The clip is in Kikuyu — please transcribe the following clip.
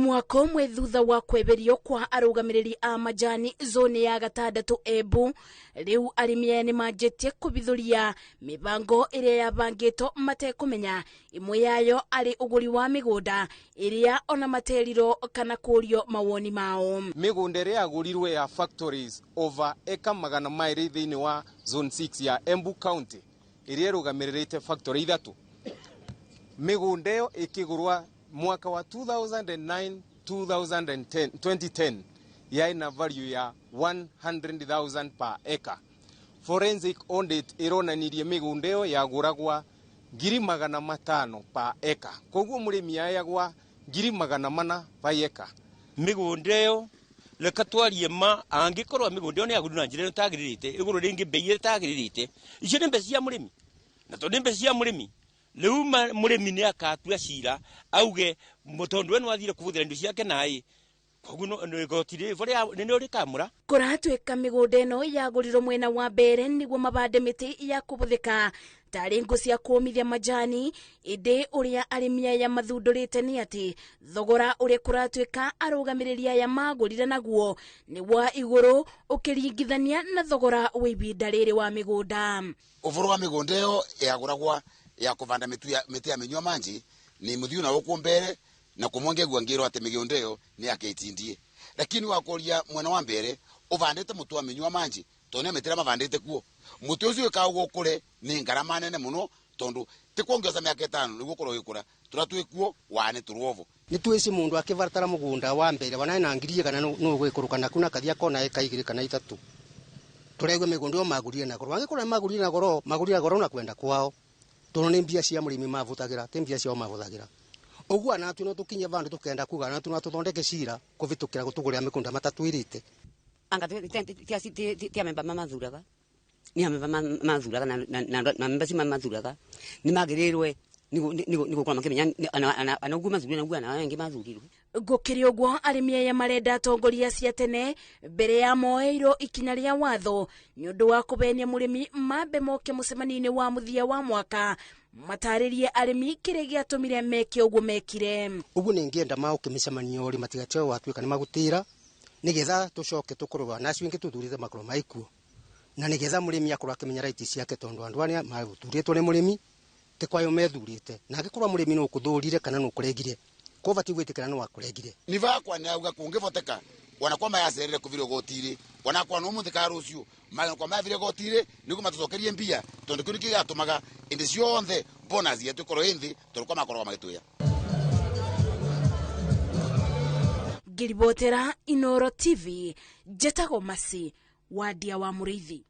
Mwaka ũmwe thutha wa kweberio kwa arũgamĩrĩri a majani zone ya gatandatũ Embu, rĩu arĩmi aya nĩmanjĩtie kũbithũria mĩbango ĩrĩa yabangĩtwo matekũmenya, ĩmwe yayo arĩ ũgũri wa mĩgũnda ĩrĩa ona materirwo kana kũrio mawoni mao. Mĩgũnda ĩrĩa yagũrirwe ya factories over eka 200 thĩinĩ wa zone 6 ya Embu County ĩrĩa ĩrũgamĩrĩrĩte factory ithatũ. Mĩgũnda ĩyo ĩkĩgũrwa mwaka wa 2009 2010 2010 yarĩ na value ya 100,000 per acre. Forensic audit ĩronanirie mĩgũnda ĩyo yagũragwa 500,000 per acre. Koguo mũrĩmi ayagwa 400,000 per acre. Mĩgũnda ĩyo reka twarie ma angĩkorwo mĩgũnda ĩyo nĩ yagũrirwo na njĩra ĩrĩa ĩtagĩrĩrĩte, ĩgũrwo rĩngĩ bei ĩrĩa ĩtagĩrĩrĩte, icio nĩ mbeca cia mũrĩmi. Na tondũ nĩ mbeca cia mũrĩmi, rĩu mũrĩmi nĩ akatua cira auge tondũ we nĩwathire kũhũthĩra indo ciake naĩ, koguo igoti rĩrĩ nĩ rĩkamũra. Kũratuĩka mĩgũnda ĩno yagũrirwo mwena wa mbere nĩguo mabande mĩtĩ ya kũhũthĩka tarĩ ngũ cia kũmithia majani, ĩndĩ ũrĩa arĩmi aya mathundũrĩte nĩ atĩ thogora ũrĩa kũratuĩka arũgamĩrĩri aya magũrire naguo nĩ wa igũrũ ũkĩringithania na thogora wa ibinda rĩrĩ wa mĩgũnda. Ũboro wa mĩgũnda ĩyo yagũragwa ya kũbanda mĩtĩ ya mĩnyua manji ni mũthiu na gũkũ mbere na kũmwe ngegua ngĩrwo atĩ mĩgũnda ĩyo nĩ ya KTDA, lakini wakoria mwena wa mbere ũbandĩte mũtĩ wa mĩnyua manji tondũ nĩ mĩtĩ ĩrĩa mabandĩte kuo mũtĩ ũcio wĩkaga gũkũre nĩ ngarama nene mũno tondũ ti kuongeza mĩaka 5 nĩguo ũkorwo ũgĩkũra tũrĩa twĩ kuo wane tũrwovo. Nĩ twĩci mũndũ akĩbatara mũgũnda wa mbere wanae na ngiri igana nĩ ũgwĩkũrũka naku na kathia kona eka 2 kana 3. Tũraigua mĩgũnda ĩyo magũrire na goro, angĩkorwo nĩ magũrire na goro, magũrire na goro na kwenda kwao tondũ nĩ mbia cia mũrĩmi mavũthagĩra, ti mbia ciao mavũthagĩra. Ũguo anatue no tũkinye vandũ tũkenda kuga anatue no tũthondeke cira kũvĩtũkĩra gũtũgũrĩra mĩgũnda matatwĩrĩte. Anga ti amemba mamathuraga, nĩ amemba mathuraga na memba ci mamathuraga nĩ magĩrĩirwe nĩ gũkorwo makĩmenya ana ũguo mathurirwe na ũguo ana angĩ mathurirwe. Gũkĩrĩ ũguo arĩmi aya marenda atongoria cia tene mbere ya moeirwo ikinya rĩa watho nĩ ũndũ wa kũbenia mũrĩmi mambe moke mũcemanio-inĩ wa mũthia wa mwaka matarĩrie arĩmi kĩrĩa gĩatũmire meke ũguo mekire. Ũguo nĩ ngĩenda maũke mĩcemanio rĩ matigate watuĩka nĩ magũtĩra nĩgetha tũcoke tũkorwo na acio ingĩ tũthurĩte makorwo maikuo na nĩgetha mũrĩmi akorwo akĩmenya right ciake tondũ andũ arĩa mathurĩtwo nĩ mũrĩmi ti kwayo methurĩte na angĩkorwo mũrĩmi no kũthũrire kana no kũregire kũbatiĩ gwĩtĩkĩra no akũregire. Ni vakwa nĩ auga kũngĩboteka ona kwa mayacerere kũbirwo gotiri ona kwa no mũthĩ ka rũciũ kwa mathire gotiri nĩguo matũcokerie mbia tondũ kĩu nĩkĩo gĩatũmaga ĩndĩ ciothe bonus yetu ĩkorwo ĩ nthĩ tondũ kwa makoragwo magĩtwĩra. Ngĩribotera Inooro TV, njetagwo Masi, Wandia wa Mũrĩithi.